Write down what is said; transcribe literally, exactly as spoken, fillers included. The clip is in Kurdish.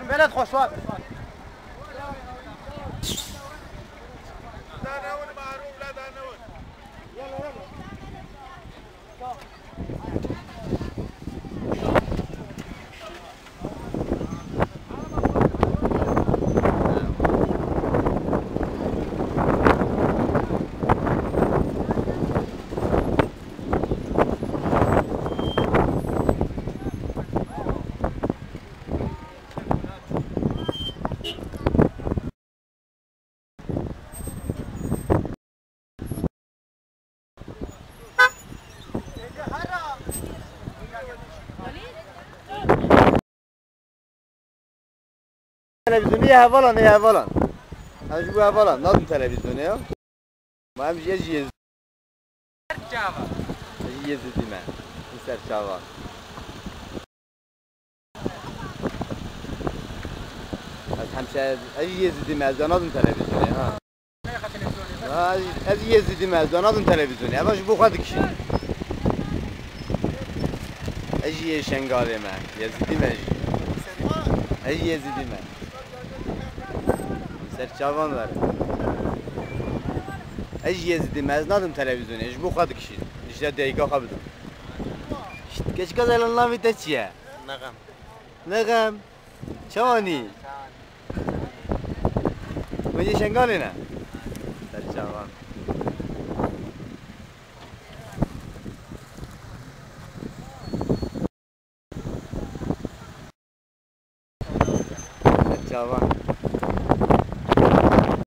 Beled xweş war. Televîzyonê hevalan, ê hevalan. Ez ji bo hevalan nadim televîzyonê ya. Ma em jî, ez jî yê Çava. Ez jî Yêzidî me. Li ser çava. Ez hemşe, ez jî Yêzidî me, ez nadim televîzyonê, ha. Ha, ez jî Yêzidî me, ez nadim televîzyonê. Eva ji bo xwe dikişînim. Ez jî yê Şengalê me, Yêzidî me jî. Ez jî Yêzidî me. Ser çavan ver. Ez jî Yêzidî me, ez nadim televîzyonê, ji bo xwe dikişînim. Dişte dayika xwe bidim. Şt, keçika Zelal, navê te çi ye? Nexem. Nexem. Çawanî? Çawanî. Wê yê Şengalê ne? Ser çavan. Çavan.